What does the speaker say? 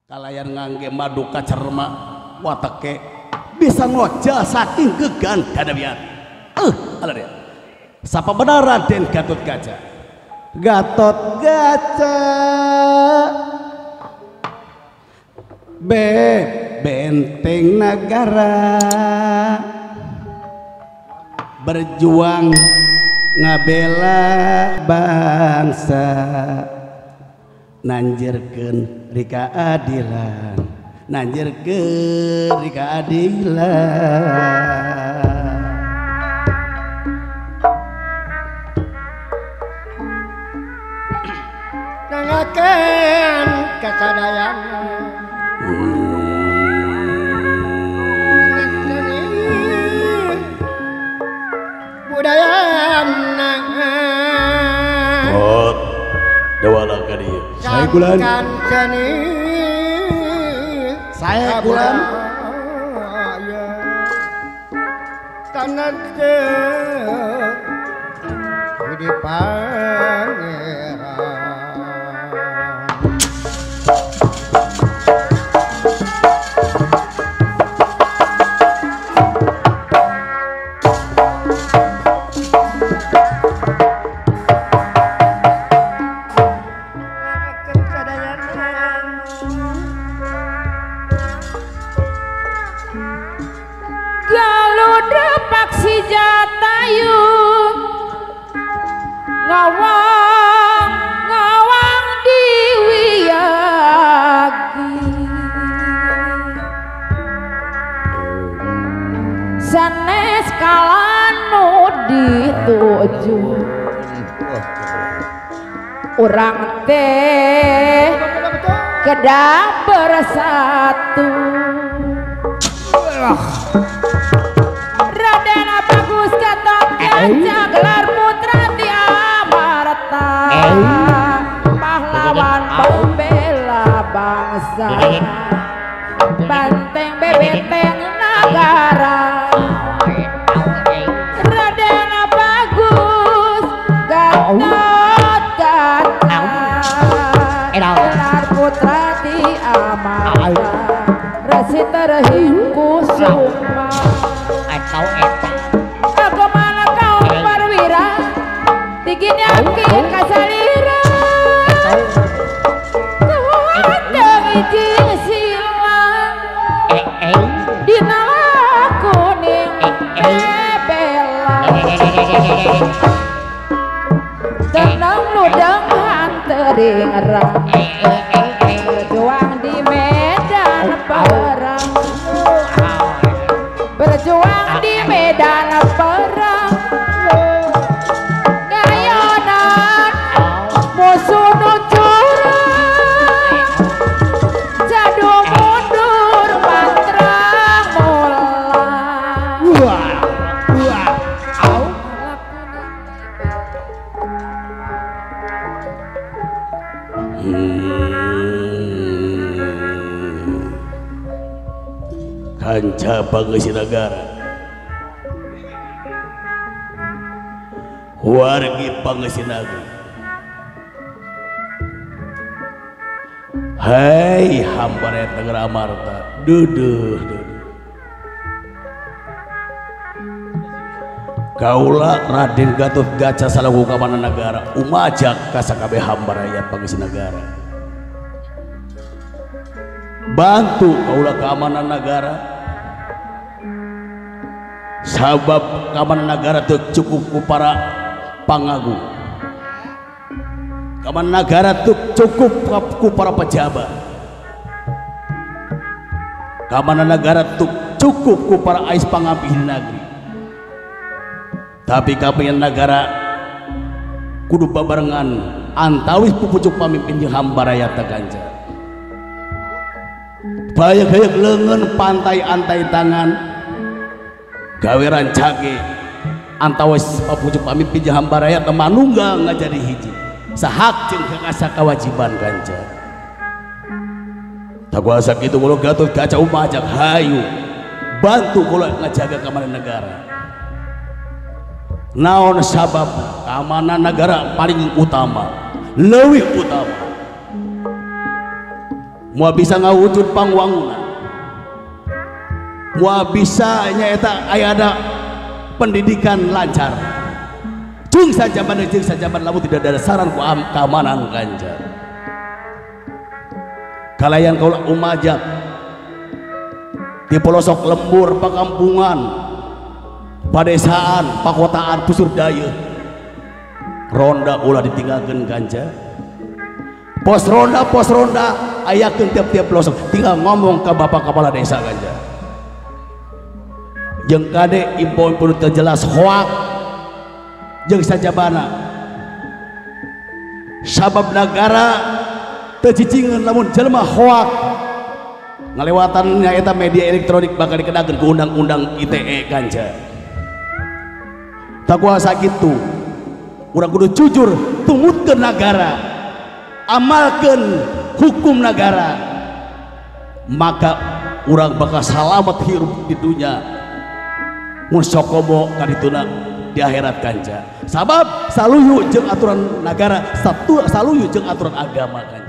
Kalayan ngangge madu kacerma wateke bisa ngoja saking gegan kadabian. Ala dia. Sapa benar Raden Gatot Kaca? Gatot Kaca benteng negara berjuang ngabela bangsa nanjirkeun rika adilan nanjirkeun rika adilan. Nangakeun kasadayana budayana. Tot dewala ka dieu. Saya kulan. Saya kulan. Tanah di pangeran. Ngawang ngawang diwiyagi sanes kalanu dituju urang teh kedah bersatu. Raden Bagus Gatot Kaca gelar putra ti Amarta pahlawan pembela bangsa banteng bebenteng negara. Raden Bagus Gatot Kaca gelar putra ti Amarta resi terhing kusuma. Aku malah kaum perwira tinggi yakin kasalira kuateng ijing silang dina kuning bebela tenang ludeng hantering rang berjuang di medan perang berjuang di medan perang ngayonan musuh nu curang jadu mundur mantra mulang. Kanca pangeusi nagara wargi pangeusi nagara. Hei hamba rakyat negara Amarta duduh duduh kaula Raden Gatot Kaca salaku keamanan negara umajak ka sakabeh hamba rakyat pangeusi nagara bantu kaula keamanan negara sabab keamanan negara teu cukup ku para pangagung keamanan negara teu cukup ku para pejabat keamanan negara teu cukup ku para ais pangampih negeri tapi keamanan negara kudu babarengan antawis pupucuk pamimpin jeung hamba rakyat kanca bayag-bayag leungeun pantai antai tangan gawe rancage antawis papucuk pamimpin jeung hamba rakyat manunggal ngajadi hiji sahak jeung kakasa kewajiban kanca takuasa kitu kula Gatot Kaca umajak hayu bantu kula ngajaga keamanan negara. Naon sabab keamanan negara paling utama leuwih utama Moal bisa ngawujud pangwangunan. Moal bisa nyaeta aya ada pendidikan lancar. Jeung sajaban lamun tidak ada saran ku keamanan kanca. Kalayan kaula umajak di pelosok lembur pakampungan, padesaan, pakotaan, pusur daya, ronda ulah ditinggalkan kanca. Pos ronda ayakeun tiap-tiap pelosok, tinggal ngomong ke bapak kepala desa kanca. Jeung kade info-info teu jelas hoak jeung sajabana. Sabab nagara teu cicingeun lamun jelema hoak ngalewatan nyaeta media elektronik bakal dikenakeun ku undang-undang ITE kanca. Tak kuasa kitu, urang kudu jujur tumutkeun nagara, amalkeun hukum nagara, maka urang bakal salamet hirup di dunya mun sokomo kadituna di akhirat kanca. Sabab saluyu jeung aturan nagara, saluyu jeung aturan agama kanca.